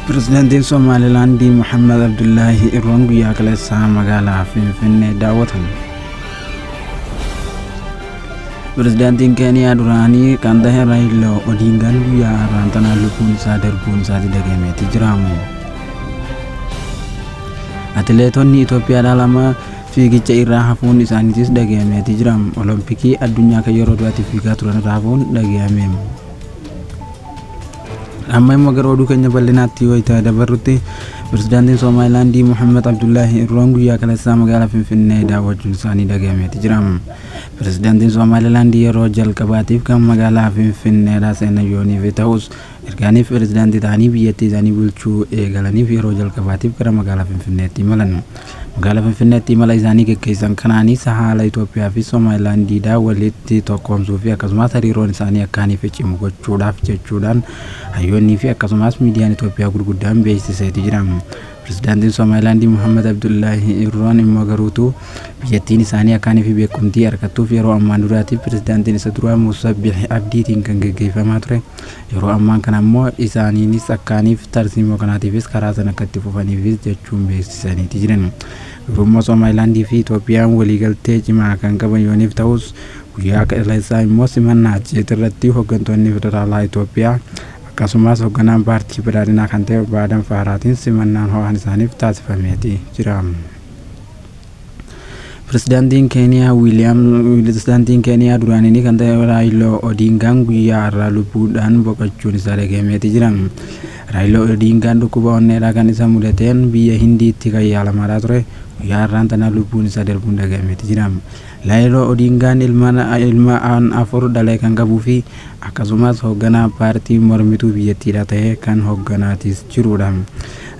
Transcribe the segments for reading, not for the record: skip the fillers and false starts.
Pirezidaantiin Somaalilaandii Mohammad Abdullaahi Irroon guyyaa kaleessaa magaalaa Finfinnee daawwatan. Pirezidaantiin Keeniyaa duraanii kan ta'e Raayilaa Odingaan guyyaa har'aan tanaa lubbuun isaa darbuun isaati dhagahameeti jira. Atileetonni Itoophiyaadhaa lama fiigicha irraa hafuun isaaniitis dhagahameeti jira. Olompikii addunyaa kan yeroo duraatiif fiigaa turan irraa hafuun dhagahame. Amma immoo gara oduu keenya bal'inaatti yoo itti dabarrutti, pirezidaantiin Somaalilaandii Mohammad Abdullaahi Irroon guyyaa kaleessaa magaalaa Finfinnee daawwachuun isaanii dhagahameeti jira. Pirezidaantiin Somaalilaandii yeroo jalqabaatiif kan magaalaa Finfinneedhaa seenan yooniif ta'us, ergaaniif pirezidaantii ta'anii biyyattii isaanii bulchuu eegalaniif yeroo jalqabaatiif gara magaalaa Finfinneetti imalan. Magaalaa Finfinneetti imala isaanii geggeessan kanaanis haala Itoophiyaa fi Somaalilaandiidhaa walitti tokkoomsuu fi akkasumas hariiroon isaanii akkaaniif cimu gochuudhaaf jechuudhaan hayyoonnii fi akkasumas miidiyaan Itoophiyaa gurguddaan beeksiseeti jira. Pirezidaantiin Somaalilaandii Mohammad Abdullaahi Irroon immoo garuutu biyyattiin isaanii akkaanii fi beekumtii argattuuf yeroo ammaan duraatiif pirezidaantiin isa duraa Muusaa Bihi Abdiitiin kan geggeeffamaa ture. Yeroo ammaan kana immoo isaaniinis akkaaniif tarsiimoo kanaatiifis karaa sana akka itti fufaniifis jechuun beeksisaniiti jiran. Garuu Somaalilaandii fi Itoophiyaan waliigaltee cimaa kan qaban yooniif ta'us, guyyaa kaleessaa immoo simannaa achitti irratti hooggantoonni federaalaa Itoophiyaa akkasumas hoogganaan paartii badhaadhinaa kan ta'e obbo Adam Faaraatiin simannaan ho'aan isaaniif taasifameeti jira. Pirezidaantiin Keeniyaa Wiiliyaam Pirezidaantiin Keeniyaa duraanii kan ta'e Raayiloo Odingaan guyyaa har'aa lubbuudhaan boqochuun isaa dhagahameeti jira. Raayiloo Odingaan dhukkuba onneedhaa kan isa mudateen biyya Hindiitti kan yaalamaadhaa ture. Guyyaa har'aan tana lubbuun isaa darbuun dhagahameeti jira. Raayiloo Odingaan ilma afur dhalee kan qabuu fi akkasumas hoogganaa paartii mormituu biyyattiidha ta'ee kan hoogganaatis jirudha.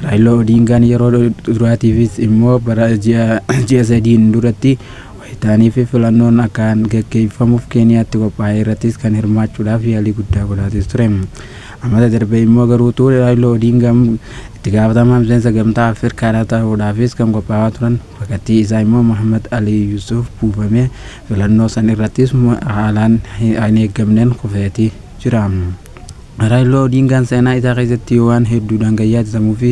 Raayiloo Odingaan yeroo duraatiifis immoo bara ji'a 3n duratti wayitaanii fi filannoon akkaan geggeeffamuuf Keeniyaatti qophaa'e irrattis kan hirmaachuudhaaf yaalii guddaa godhaatis ture. Amata darbe immoo garuutu Raayiloo Odingaan itti gaafatamaa miseensa gamtaa Afrikaadhaa ta'uudhaafis kan qophaa'aa turan, bakattii isaa immoo Mohammad Ali Yusuf buufamee filannoo san irrattis haalaan hin eeggamneen kufeeti jira. Raayiloo Odingaan seenaa isaa keessatti waan hedduudhaan kan yaadatamuu fi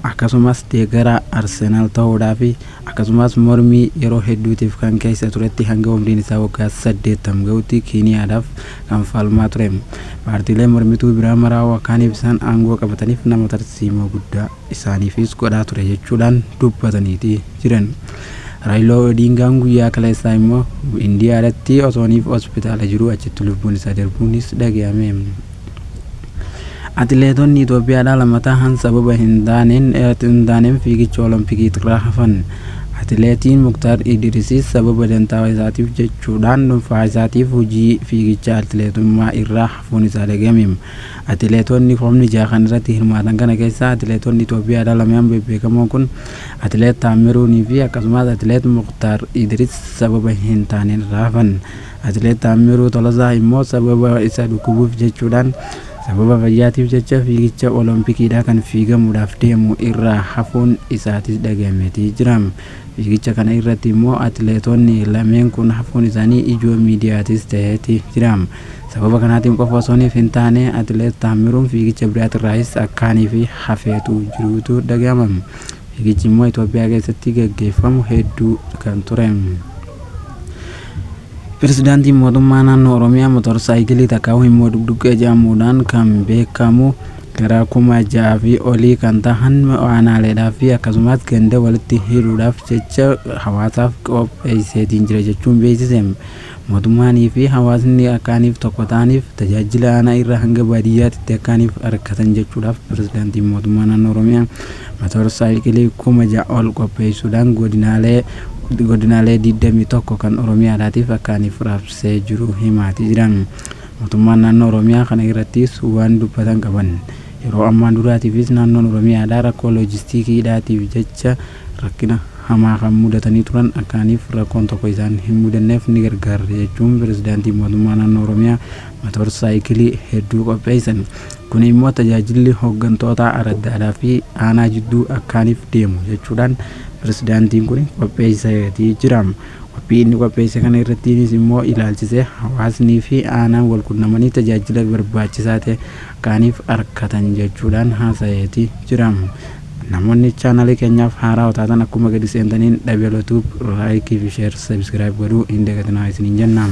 akkasumas deeggaraa Arsenaal ta'uudhaa fi akkasumas mormii yeroo hedduutiif kan keessa turetti hanga umriin isaa waggaa 80 gahutti Keeniyaadhaaf kan falmaa ture. Paartiilee mormituu biraa maraa akkaan ibsan aangoo qabataniif nama tarsiimoo guddaa isaaniifis godhaa ture jechuudhaan dubbataniiti jiran. Raayiloo Odingaan guyyaa kaleessaa immoo Indiyaadhaatti osooniif hospitaala jiru achitti lubbuun isaa darbuunis dhagahame. Atileetonni Itoophiyaadhaa lama ta'an sababa hin taaneen fiigicha Olompikii irraa hafan. Atileetiin Muktaar Idrisis sababa dantaa isaatiif jechuudhaan dhuunfaa isaatiif hojii fiigicha atileetummaa irraa hafuun isaa dhagahame. Atileetonni kumni 6 kan irratti hirmaatan kana keessaa atileetonni Itoophiyaadhaa lamaan bebbeekamoon kun Atileet Taammiruunii fi akkasumas Atileet Muktaar Idris sababa hin taaneen irraa hafan. Atileet Taammiruu Tolasaa immoo sababa isa dhukkubuuf jechuudhaan sababa fayyaatiif jecha fiigicha Olompikiidhaa kan fiigamuudhaaf deemu irraa hafuun isaatis dhagahameetii jira. Fiigicha kana irratti immoo atileetonni lameen kun hafuun isaanii ijoo miidiyaatis ta'eeti jira. Sababa kanaatiin qofa osoo hin taane atileet Taammiruun fiigicha biraatirraayis akkaanii fi hafeetu jiruutu dhagahama. Fiigichi immoo Itoophiyaa keessatti gaggeeffamu hedduu kan ture. Pirezidaantiin mootummaa naannoo Oromiyaa motorsaayikilii takkaa'uu immoo dugduqqee jedhamuudhaan kan beekamu gara 6,000 fi olii kan ta'an aanaaleedhaa fi akkasumas ganda walitti hidhuudhaaf jecha hawaasaaf qopheesseetiin jira jechuun beeksise. Mootummaanii fi hawaasni akkaaniif tokko ta'aniif tajaajila aanaa irraa hanga baadiyyaatti akkaaniif argatan jechuudhaaf pirezidaantiin mootummaa naannoo Oromiyaa motorsaayikilii 6,000 ol qopheessuudhaan godinaalee 21 kan Oromiyaadhaatiif akkaaniif raabsee jiru himaati jiran. Mootummaan naannoo Oromiyaa kana irrattis waan dubbatan qaban. Yeroo ammaan duraatiifis naannoon Oromiyaadhaa rakkoo loojistikiidhaatiif jecha rakkina hamaa kan mudatanii turan akkaaniif rakkoon tokko isaan hin mudanneef ni gargaara jechuun pirezidaantii mootummaa naannoo Oromiyaa motorsaayikilii hedduu qopheessan. Kun immoo tajaajilli hooggantoota araddaadhaa fi aanaa jidduu akkaaniif deemu jechuudhaan pirezidaantiin kun qopheesseetii jira. Qophii inni qopheesse kana irrattiinis immoo ilaalchisee hawaasnii fi aanaan wal qunnamanii tajaajila barbaachisaa ta'e kaaniif argatan jechuudhaan haasa'eeti jira. Namoonni chaanalii keenyaaf haaraa taatan akkuma gadi seentaniin Dhabeeloo Tube like fi share, subscribe godhuu hin dagatinaa isiniin jenna.